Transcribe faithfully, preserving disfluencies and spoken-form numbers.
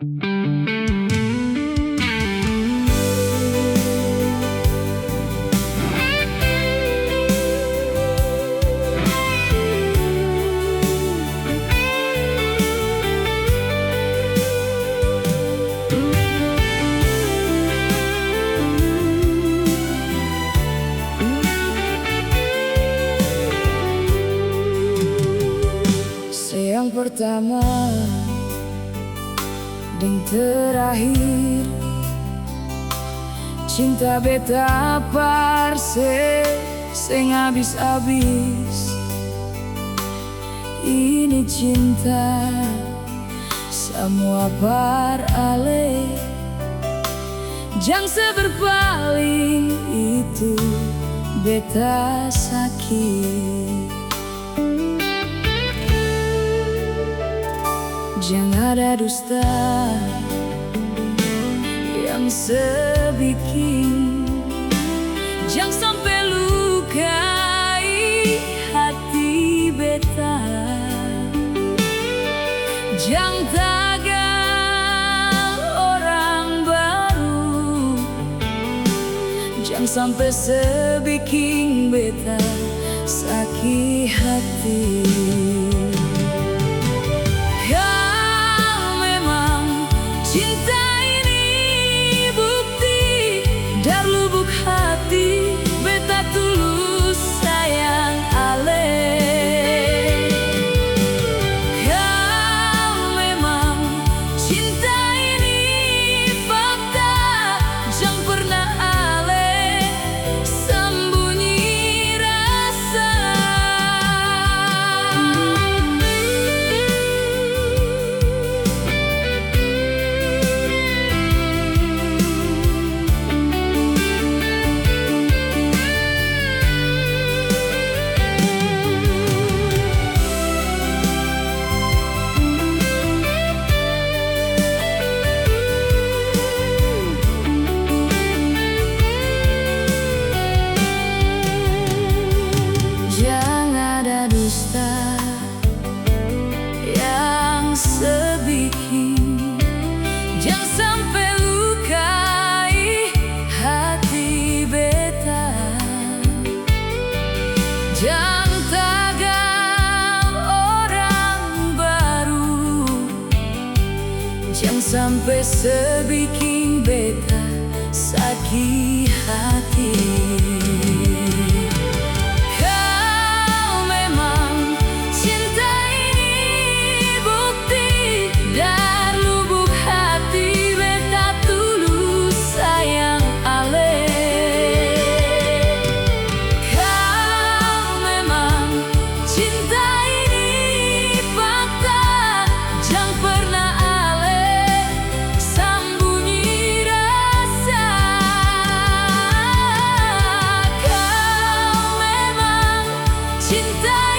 Se yang pertama deng terakhir, cinta beta par se seng abis-abis. Ini cinta samua par ale, jang se berpaling, itu beta saki. Jang ada dusta yang se biking, jang sampe lukai hati beta. Jang tagal orang baru, jang sampe se biking beta saki hati. Kal memang cinta ini bukti, dar lubuk hati beta tulus sayang ale. Kal memang cinta ini fakta, jang pernah ale sambunyi rasa. Jang ada dusta yang se biking, jang sampe lukai hati beta. Jang tagal orang baru, jang sampe se biking beta saki hati. Kal memang cinta ini bukti, dar lubuk hati beta tulus sayang ale. Kal memang cinta ini fakta, jang pernah ale sambunyi rasa. Kal memang cinta